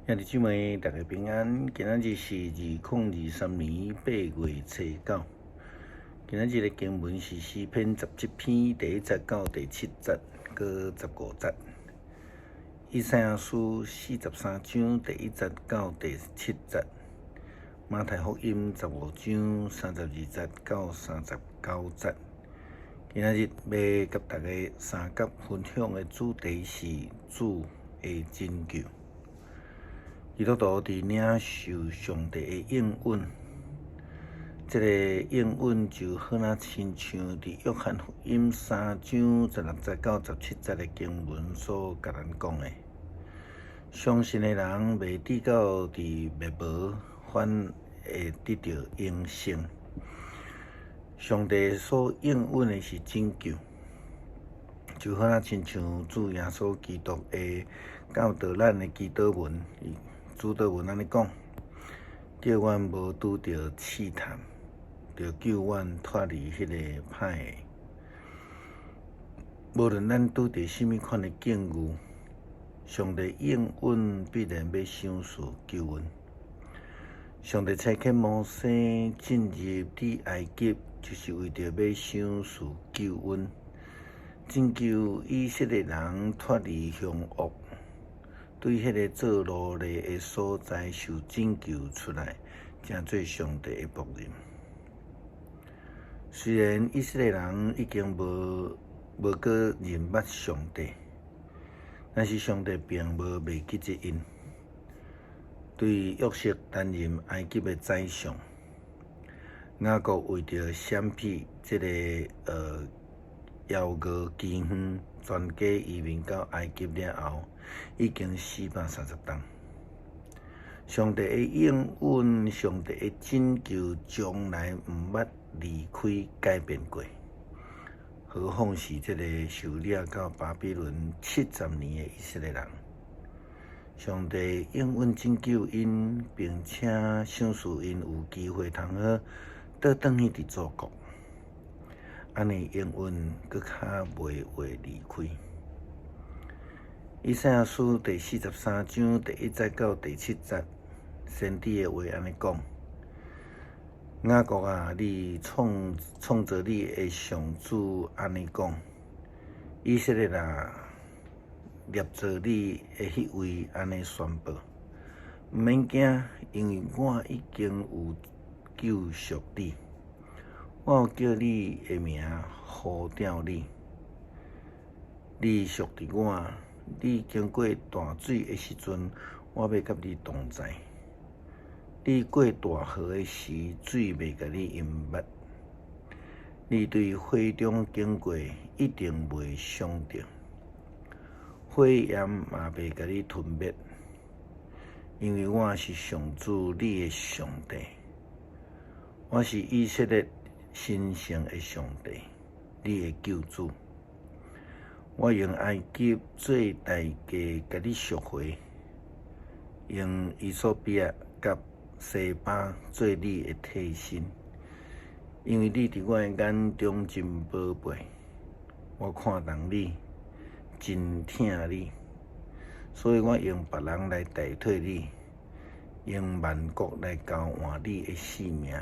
兄弟姊妹，大家平安。今仔日是2023年8月初9。今仔日的經文是詩篇17篇第1節到第7節，閣15節。以賽亞書43章第1節到第7節。馬太福音15章32節到39節。今仔日欲佮大家相佮分享的主題是主的拯救。基督徒佇領受上帝的應允，這個應允就好若親像佇約翰福音3章16節到17節的經文所共咱講的。相信的人袂致到佇滅亡，反會得著永生。上帝所應允的是拯救，就好若親像主耶穌基督的教導咱的祈禱文。主禱文按呢講，叫阮無拄著試探，著救阮脫離彼個歹的。無論咱拄著啥物款的境遇，上帝應允必然欲賞賜救恩。上帝差遣摩西進入佇埃及，就是為著欲賞賜救恩，拯救以色列人脫離兇惡。對彼个做奴隸的所在受拯救出來，成做上帝的僕人。雖然以色列人已經無閣認捌上帝，但是上帝並無袂記這𪜶。對約瑟擔任埃及的宰相，雅各為著閃避這个枵餓饑荒，全家移民到埃及了後，已經430冬。上帝的應允，上帝的拯救，從來毋捌離開改變過。何況是這個受掠到巴比倫70年的以色列人，上帝應允拯救𪜶，並且賞賜𪜶有機會通好倒轉去佇祖國。按呢應允閣較袂會離開。以賽亞書第43章第1節到第7節，先知的話按呢講：雅各啊，你創造你的上主按呢講；以色列啊，捏造你的彼位按呢宣布：毋免驚，因為我已經有救贖你，我有叫你的名呼召你，你屬佇我。你經過大水的時陣，我欲佮你同在；你過大河的時，水袂共你淹沒。你對火中經過，一定袂傷著；火焰嘛袂共你吞滅，因為我是上主你的上帝，我是以色列神聖的上帝，你的救主。我用埃及做代價，共你贖回；用衣索比亞佮西巴做你的替身，因為你佇我的眼中真寶貝，我看重你，真疼你，所以我用別人來代替你，用萬國來交換你的性命。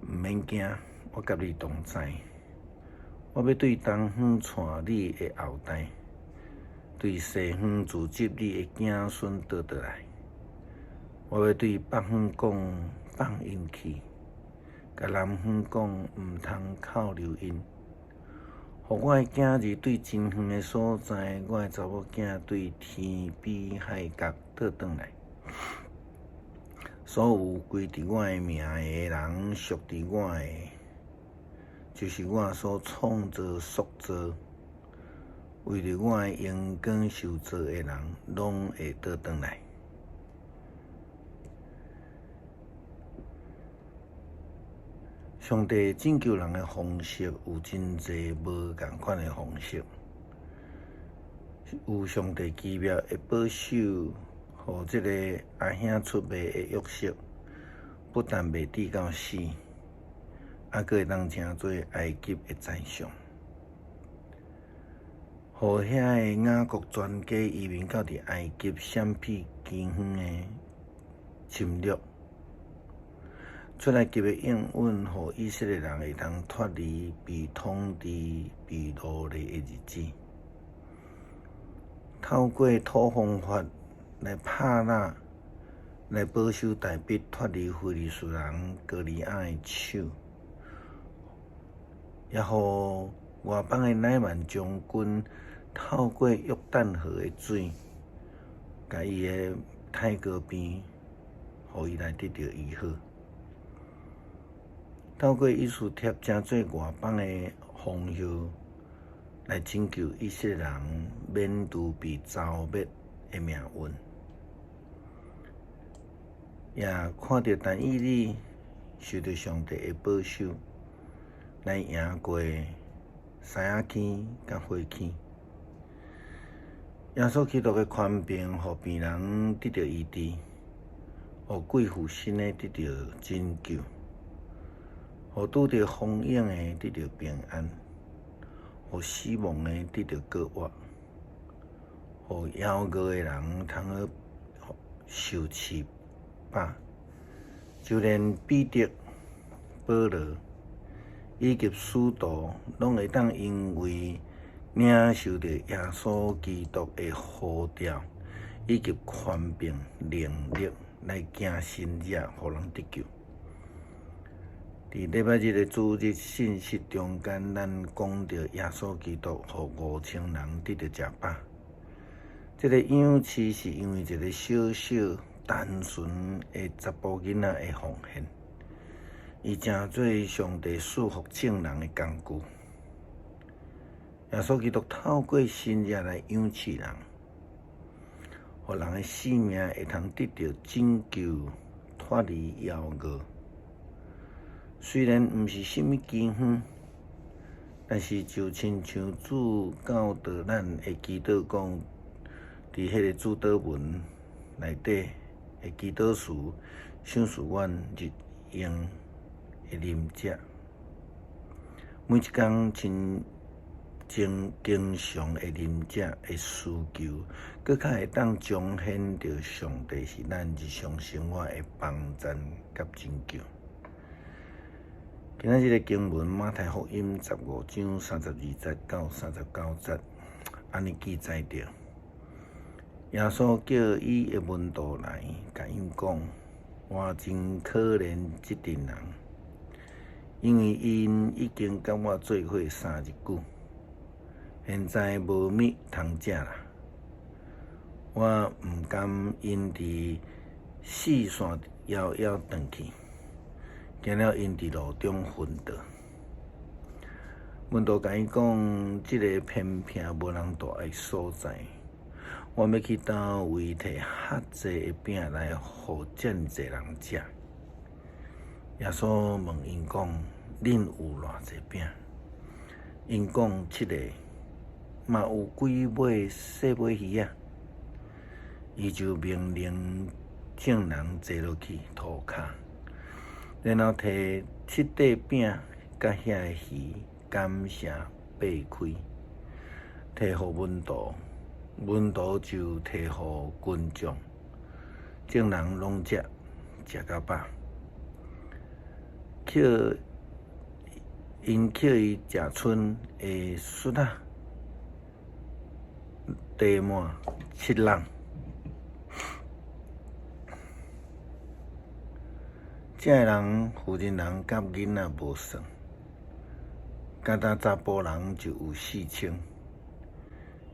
毋免驚，我佮你同在。我欲對東方帶你的後代，對西方組織你的子孫倒轉來。我欲對北方講放𪜶去，共南方講毋通扣留𪜶。予我的囝兒對真遠的所在，我的查某囝對天邊海角倒轉來。所有歸佇我的名的人，屬佇我的。就是我所創造、塑造，為著我的榮光受造的人，攏會倒轉來。上帝拯救人的方式有真濟無仝款的方式，有上帝奇妙的保守，予這個阿兄出賣的約瑟，不但袂致到死。猶閣會當成做埃及的宰相，予遐个雅各全家移民到佇埃及閃避饑荒的侵略。出埃及的應允，予以色列人會當脫離被統治、被奴隸的日子。透過土方法來拍獵，來保守大衛脫離非利士人歌利亞的手，也予外邦的乃縵將軍透過約旦河的水，共伊的太高病，予伊來得著醫好。透過以斯帖成做外邦的皇后，來拯救以色列人免除被蹂躪的命運。也看著但以理受著上帝的保守，來贏過獅仔坑佮火坑。耶穌基督的權柄，予病人得著醫治，予鬼附身的得著拯救，予拄著風湧的得著平安，予死亡的得著復活，予枵餓的人通好受飼飽，就連彼得、保羅以及使徒，攏會當因為領受著耶穌基督的呼召以及權柄能力來行神蹟，予人得救。佇禮拜日的主日信息中間，咱講著耶穌基督予5000人得著食飽。這个養飼是因為一个小小單純的查埔囡仔的奉獻，伊成做上帝賜福眾人的工具。耶穌基督透過神蹟來養飼人，予人的性命會通得著拯救，脫離枵餓。雖然毋是啥物饑荒，但是就親像主教導咱的祈禱講，佇彼个主禱文內底的祈禱詞，賞賜阮日用的啉食。每一工親經經常的啉食的需求，閣較會當彰顯著上帝是咱日常生活的幫贊佮拯救。今仔日的經文，馬太福音15章32節到39節，按呢記載著：耶穌叫伊的門徒來，共𪜶講：我真可憐這陣人，因為𪜶已經佮我做伙3日久，現在無物通食啦。我毋甘𪜶佇四散枵枵轉去，驚了𪜶佇路中昏倒。門徒共伊講：這个偏僻無人蹛的所在，阮欲去佗位提較濟的餅來，予遮爾濟人食？耶穌問𪜶講：恁有偌濟餅？𪜶講七个，嘛有幾尾細尾魚仔。伊就命令眾人坐落去塗跤，然後提七塊餅佮遐个魚，感謝擘開，提予門徒，門徒就提予群眾，眾人攏食，食甲飽。抾𪜶抾伊食賰的欶仔，提滿七籃。食的人、婦人人佮囡仔無算，干焦查埔人就有4000。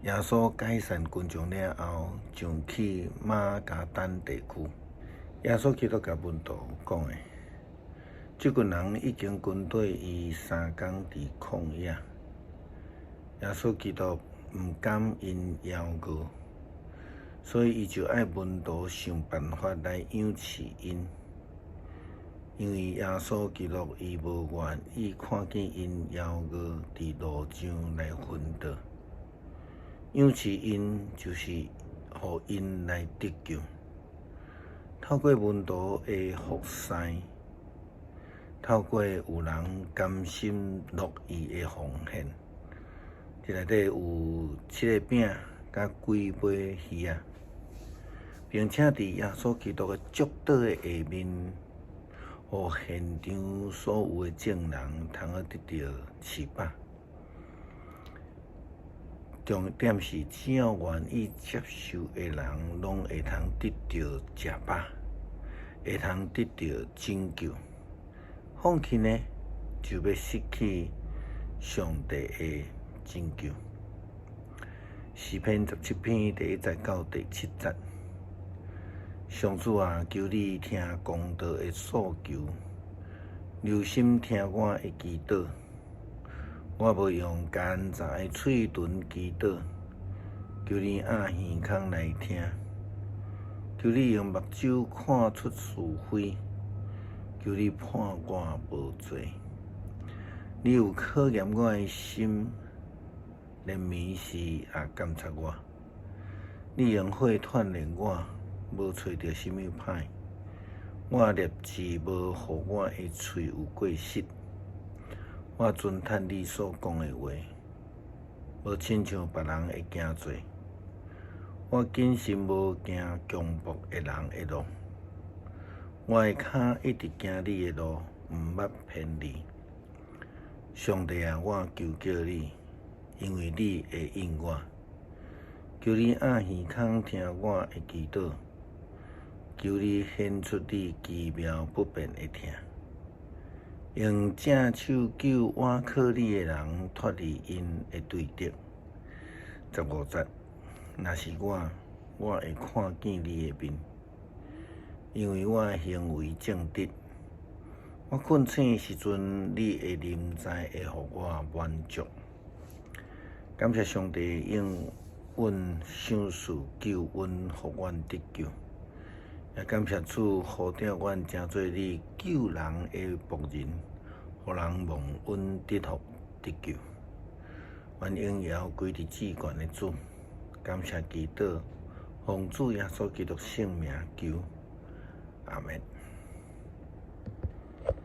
耶穌解散群眾了後，上去馬加丹地區。耶穌基督共門徒講的，這群人已經跟綴伊三工佇曠野。耶穌基督毋甘𪜶枵餓，所以伊就愛門徒想辦法來養飼𪜶。因為耶穌基督伊無願意看見𪜶枵餓佇路上來昏倒，養飼𪜶就是予𪜶來得救。透過門徒的服侍，透過有人甘心樂意的奉獻，佇內底有七个餅佮幾尾魚仔，並且佇耶穌基督的祝禱的下面，予現場所有的眾人通好得著飼飽。重點是，只要願意接受的人，攏會通得著食飽，會通得著拯救。放棄呢，就欲失去上帝的拯救。詩篇17篇第1節到第7節。上主啊，求你聽公道的訴求，留心聽我的祈禱。我無用奸詐的喙唇祈禱，求你掩耳孔來聽，求你用目睭看出是非，求你判我無罪。你有考驗我的心，連暝時也監察我。你用火鍛煉我，無揣著啥物歹。我立志無予我的喙有過失。我遵趁你所講的話，無親像別人的行做。我謹慎無行強暴的人的路。我的跤一直行你的路，毋捌偏離。上帝啊，我求叫你，因為你會應我。求你掩耳孔聽我的祈禱，求你顯出你奇妙不變的疼，用正手救倚靠你的人脫離𪜶的對敵。15節，若是我，我會看見你的面，因為我的行為正直。我困醒時陣，你的臨在會予我滿足。感謝上帝應允賞賜救恩，予阮得救。也感謝主呼召阮成做你救人的僕人，予人蒙恩得福得救。願榮耀歸佇至懸的主。感謝祈禱，奉主耶穌基督聖名求，阿們。